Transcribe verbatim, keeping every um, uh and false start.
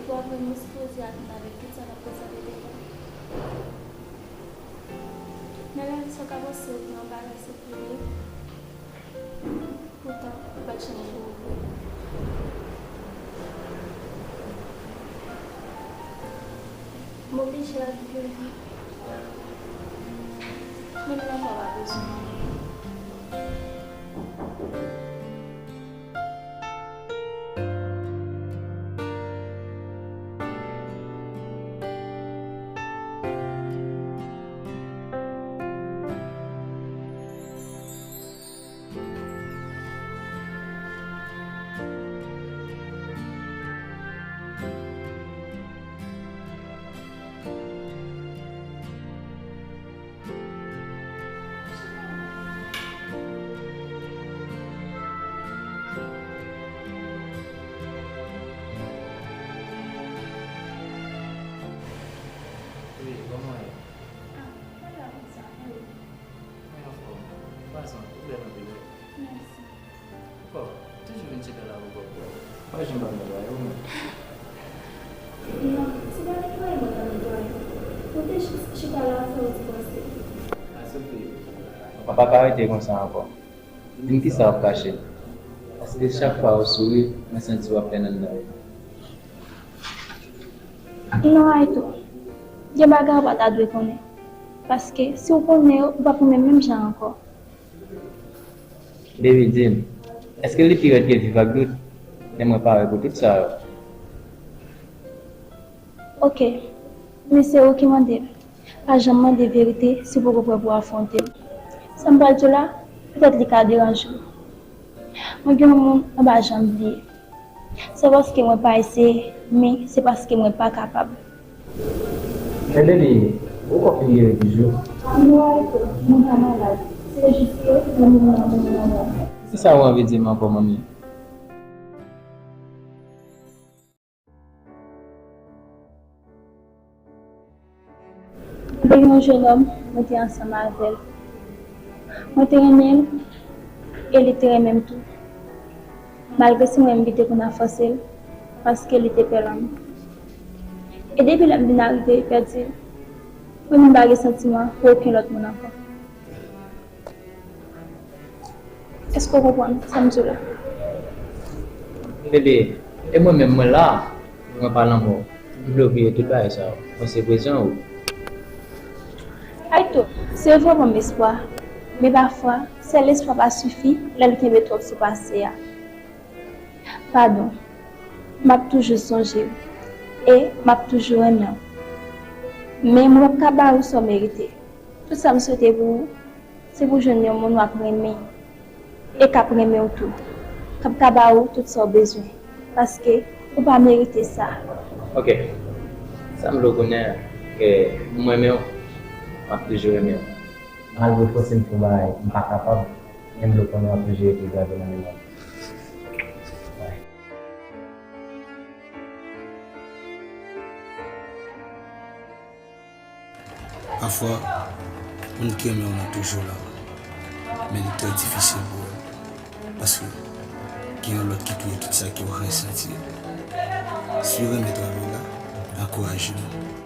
Ou aprann m sipoze atann avèk tout sa k ap prezante devan. Men la, sa w ka panse w gen anbarase pou li. Poutan, ou pa t janm gen regrè. M oblije al viv yon vi. Menm lanmò pa bezwen mwen. Wi, kòman w ye? Ah, mwen la konsa, e ou? Mwen anfòm. Ou pa santi, ou bèl anpil, wi. Mèsi. Bon, toujou vin chita la pou kòb. Pa janm ap netwaye ou menm. Non, se pa netwaye mwen t ap netwaye. Mwen te jis chita la fè yon ti panse. A, Sophie, ou pa ka rete konsa ankò. Di m kisa w ap kache. Paske chak fwa ou souri, mwen santi w ap plenn anndan. Non, Aito. Gen bagay ou pa ta dwe konnen. Paske si w konnen yo, ou p ap renmen m menm jan ankò. Baby, di m, èske li pi rèd ke viv ak dout? Men mwen pare pou tout sa yo. Oke, men se ou ki mande m. Pa janm mande verite si w poko prè pou afwonte l. Sa m pral di w la, petèt li ka deranje w. Mwen gen yon moun mwen pa janm bliye. Se paske mwen pa eseye, men se paske mwen pa kapab. Men baby, ou kò fin geri toujou? Non, Aito, mwen pa malad. Se jis ke mwen menm nan moun nan mwen. Kisa ou anvi di m ankò, manmi? Mwen te gen yon jennonm, mwen te ansanm avè l. Mwen te renmen l, e li te renmen m tou. Malgre se mwen menm ki te konn ap fòse l, paske li te pè lanmò. E depi lè m vin arive pèdi l, mwen menm pa gen santiman pou okenn lòt moun ankò. Èske w konprann sa m di w la? Bebe, e mwen menm, mwen la, mwen pa lanmò. M vle w bliye tout bagay sa yo. Mwen se prezan ou. Aito, se vre w ban m espwa. Men pafwa, sèl espwa pa sifi lè l kenbe twòp sou pase a. Padon. M ap toujou sonje w. E m ap toujou renmen w. Men mwen p ap ka ba ou sa w merite. Tout sa m swete pou ou, se pou w jwenn yon moun w ap renmen e k ap renmen w tou, k ap ka ba ou tout sa w bezwen, paske ou pa merite sa. Oke. Sa m vle w konnen, ke m renmen w, m ap toujou renmen w. Malgre w fòse m fè yon bagay m pa kapab, men m vle w konnen w ap toujou rete grave nan memwa m. Pafwa, moun ki renmen w lan toujou la, men li trè difisil pou ou, paske gen yon lòt ki touye tout sa ke w resenti. Si w renmen travay la, ankouraje nou.